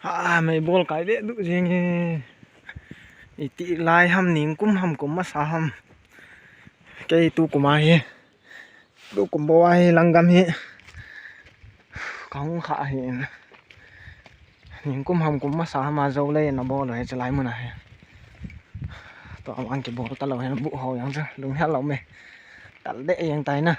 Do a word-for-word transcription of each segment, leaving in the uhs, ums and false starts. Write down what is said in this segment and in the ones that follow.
Ha, mei bol kai le du jing e. Iti lai ham, ningkum ham, kum masa ham. Kei tukum a hi. Tukum bou a hi langgam hi. Kahung kha hi. Ningkum ham, kum masa ham a jou lei na bol u hi chulai mun a hi. Tua mang kibol talou hi bu ho jeng chu. Lunghel lou me. Tal de jeng tai na.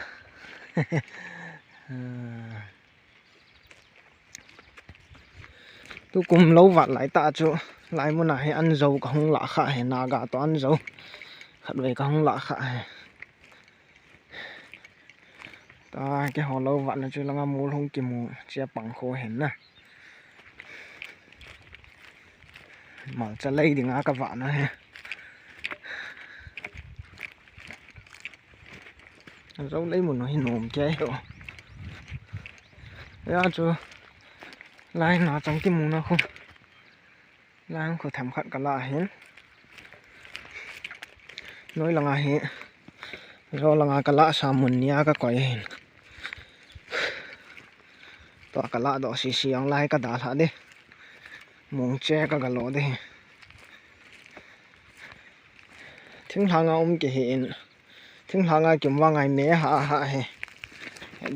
Tukum lou vat lai tah chu, lai mun a hi an jou kahung lah kha hi, Naga toh an jou khatvei kahung lah kha hi. Ta keiho lou vat na chu langa mol hung kimu, chia pang kho hin na. Malcha lei dinga ka vat na hi. Jou lei mun hi nom kei ho. Ya chu lai na chang kimu na khu. Lai khu themkhat ka lah hin. Noi langa hi. Jou langa ka lah sa mun nia ka koi hin. Tua ka lah doh sisi jong lai ka dalha de. Mongche ka galo de hi. Thinglhang a um kei hi in. Thinglhang a kium vang a hi me ha ha hi.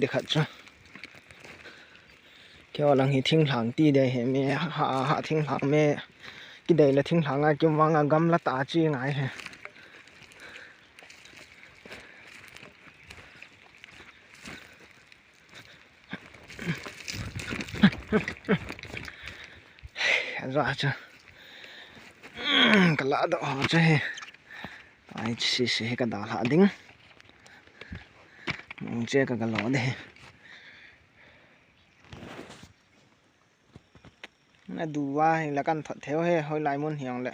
Dikhat chu. Keiho lang hi thinglhang ti de hi me ha ha thinglhang me. Kidei le thinglhang a kium vang a gamla ta chi ngai hi. Ajo chu. Ka lah doh ho chu hi. Ai, sisi hi ka dalha ding. Mongche ka galo de hi. Na du va hi la kan thot theo hi, hoilai mun hi jong le.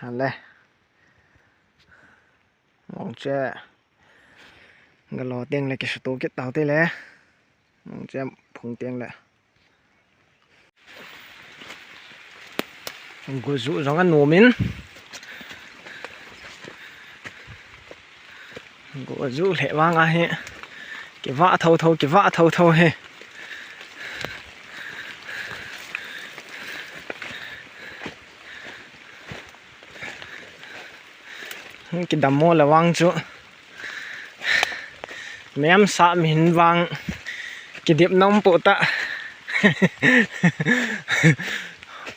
Ale. Mongche galo teng le kisuto kit tau te le. Mongche phung teng le. Go ju jong anom in. Go ju le vang a hi. Kiva tho tho, kiva tho tho hi. Kidam mo le vang chu. Mem sa min vang. Kidip nom po ta.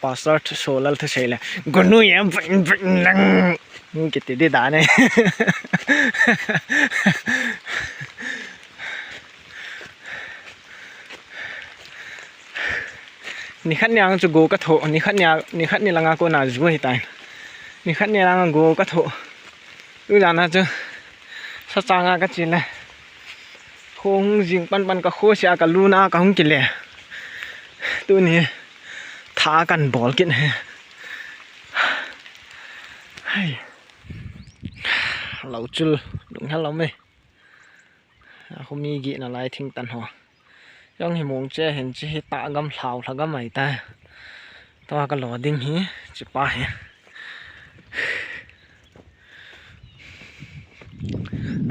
Pastor thu so lal thu sei le. Gunu yam vang vang lang. Kiti di da ne. Nikhat ni ang chu go ka tho, nikhat ni, nikhat ni langa kona ju hi tai. Nikhat ni langa go ka tho. Tu jana chu sa changa ka chi le. Khong jing pan pan ka kho sia ka luna ka hung kile. Tuni tha kan bol kit he. Hai. Lo chul, lunghel lo me. A khu mi gihna lai thing tan ho. Jong hi Mongche hin chi hi ta gam hlau hla gam ai ta. Tua ka lo ding hi chi pa hi.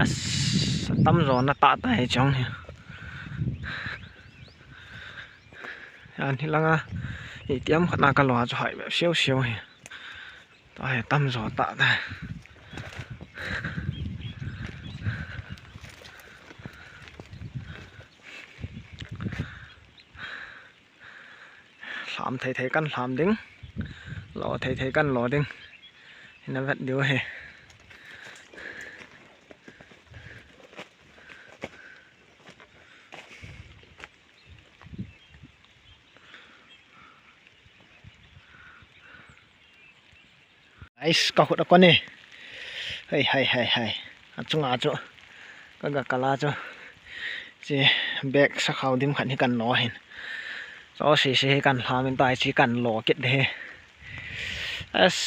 As tam jo na ta ta hi jong hi. An hi langa. Itiam khat na ka lo a chu hai be siau siau hi. Tua hi tam jo ta ta. Hlam thei thei kan hlam ding. Lo thei thei kan lo ding. Hina vet diu hi. Ais, ka khut a kon e. Hai, hai, hai, hai. A chunga chu. Ka ga kala chu. Chi bag sa khau dim khat hi kan lo hin. Cho si si hi kan hlam in tai chi kan lo kit de. As,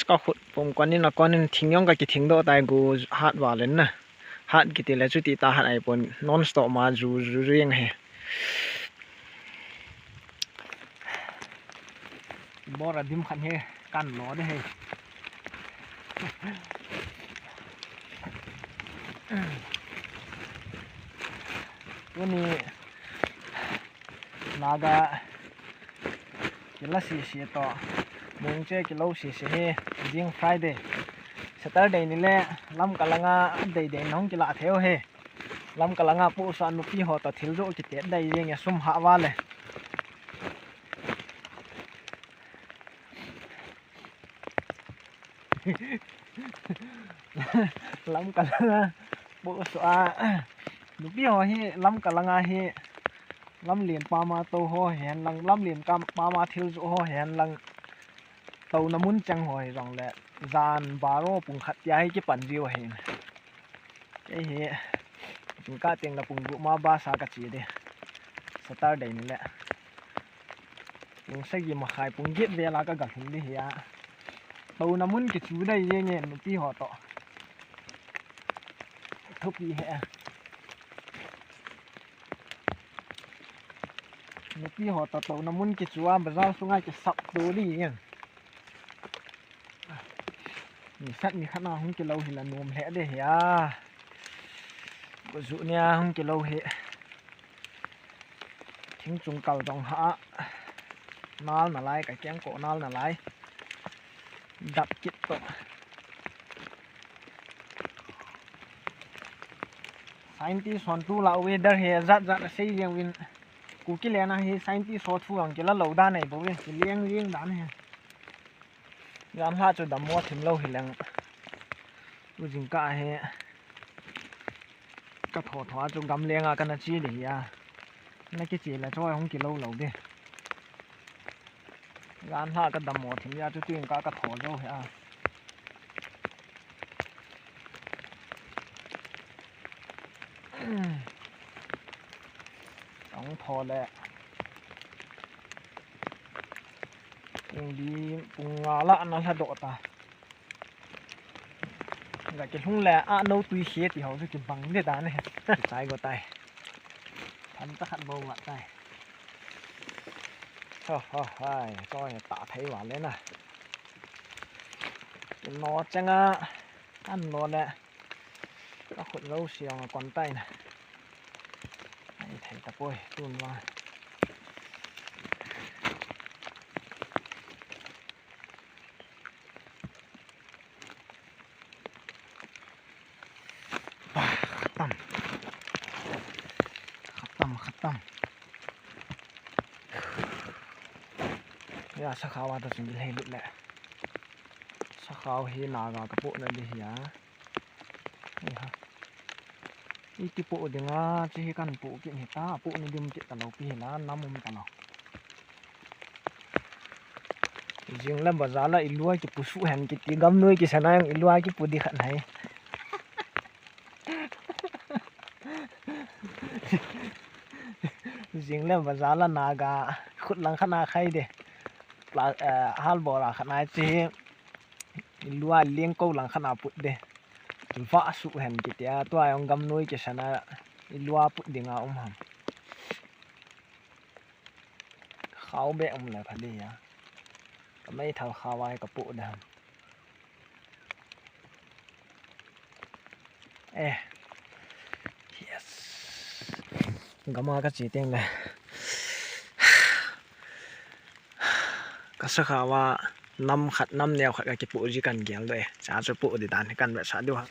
ka khut pum kon in a kon in thing jong ka kithing doh tai gu hat va len na. Hat kiti le chuti ta hat ai pon non stop ma ju ju ju jeng he. Bora dim khan he kan lo de he. Tuni Naga kila sisi to, mong che kilo sisi hi, jing Friday, Saturday ni le Lamka langa dei dei nong kila theu hi. Lamka langa pu sa nupi ho to thil jo kite dai jing ya sum ha wa le. Lamka langa pu sa nupi ho hi Lamka langa hi lamlen pa ma to ho hen lang, lamlen ka pa ma thil jo ho hen lang, to na mun chang ho hi jong le jan baro pung khat tia hi kipan jiu hin. Kei hi, jingkah teng le pung gup ma bus a ka che di. Saturday ni le. Pung sagi makhai pung get vel a ka ga lhung di hi a. To na mun kichu dai jeng e nupi ho to. Thupi he. Nupi ho to to na mun kichu a bazar sunga kisap to di jeng. Ni sat ni khat na hung kilo hi la nom lheh de hi a. Ko ju nia hung kilo hi. Thing chung kal dong ha. Nal na lai ka keng ko nal na lai. Dap kit to. Scientist hon tu la weather hi jat jat a sei jeng uvin. Kuki le na hi scientist ho thu ang kila lo dan nei bo uvin. Ki leng jeng dan hi. Jan hla chu dammo thim lou hi leng. U jingkah hi ka tho tho a chu gamleng a kana che di hi a. Na kiche la choi hung kilo lo di. Jan hla ka dammo thim a chu tuin ka ka tho jo hi a. Hung tho le. Pung li, pung nga la na hla do ta. Ga kilhung le a no tui khe ti ho chu kibang de dan e. Chai go tai. Than ta khat bo wa tai. Ho ho hai, to ya ta thei wa le na. No changa an no le. Ka khut lo siang a kon tai na. Ai thei ta poi tun wa. Bah, khatam. Khatam, khatam. Ya, sakhaw a to sing lei lut le. Sakhaw hi naga ka pu na di hi a. Ai ha. Iti pu ding a, chi hi kan pu kit hi ta, pu ni dim kit ta lo pi hi la, nam um ta lo. Jing le bazar la i lua kipu su hen kiti gam noi kisa na jong i lua kipu di khat nai. Jing le bazar la naga khut lang khat na khai de. Pla-, eh, hal bora khat na chi i lua leng ko lang khat na put de. Va su hen kiti a tua jong gam noi kisa na i lua put ding a um ham. Khaw be um le pha di a. Ka meithal khaw a hi ka pu da ham. Eh. Yes. Gam a ka che teng le. Ka sakhaw a nam khat nam neo khat ka kipu ji kan gel do e. Cha chu pu di dan hi kan be sa diu ha.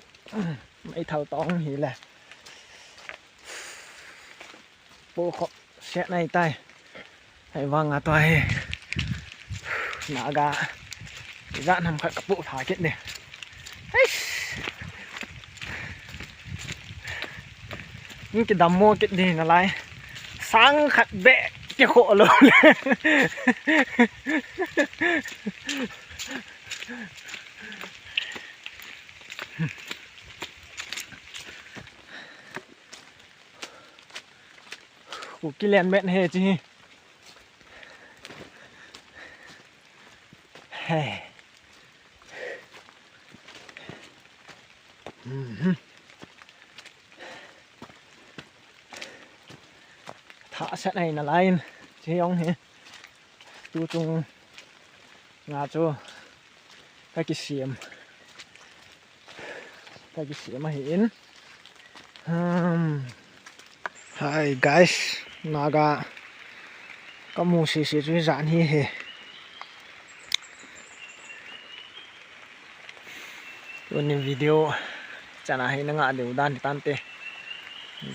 Meithal tong hi le. Pu kho se nai tai. Hei vang a tua hi. Naga. Ijat ham khat ka pu tha kit ni. Eish. Ni kidam mo kit ni na lai. Sang khat be ki kho lo le. Kuki len met he chi hi. He. Mhm. Tha set hai na lai in chi jong hi. Tu chung nga chu ka kisem. Ka kisem ahi in. Hmm. Hi guys, Naga Kamu sese chu jan hi he. Tuni video chana hi nanga deu dan tante.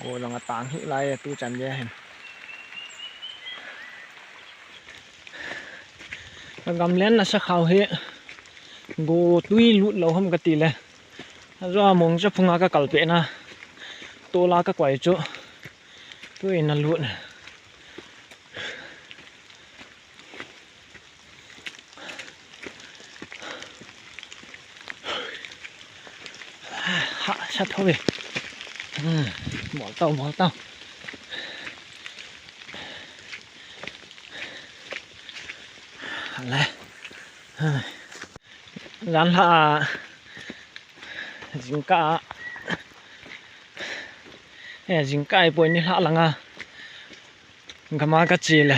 Go jong atang hi lai tu chan dia hin. Ka gamlen nasa khau hi go tui lut lou ham kati le. Ajo a mong cha phunga ka kalpeh na. Tola ka koi chu. Tui na lut. Ha, sa tho ve. Hmm, bol tau, bol tau. Le. Jan lha a, jingkah a, eh, jingkah a ipoi ni lha langa gam a ka che le.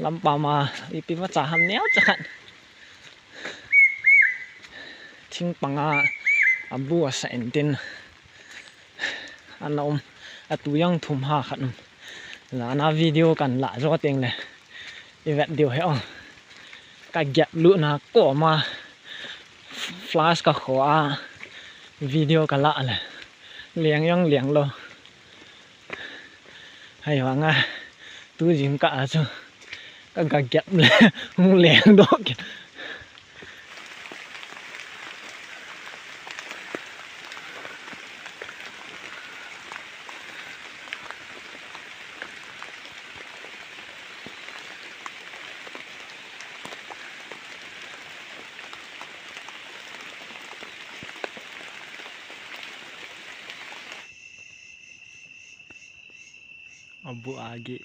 Lampam a ipi vacha ham neocha khat. Thingpang a abu asa intin. Ana um, atu jong thum ha khat um. Jana video kan la jo teng le. I vet diu he o. Ka gap lutna koma flash ka kho a video ka la le. Leng jong leng lou. Hai vanga tu jingkah a chu ka ga gap le hung leng doh kit. Abu agi.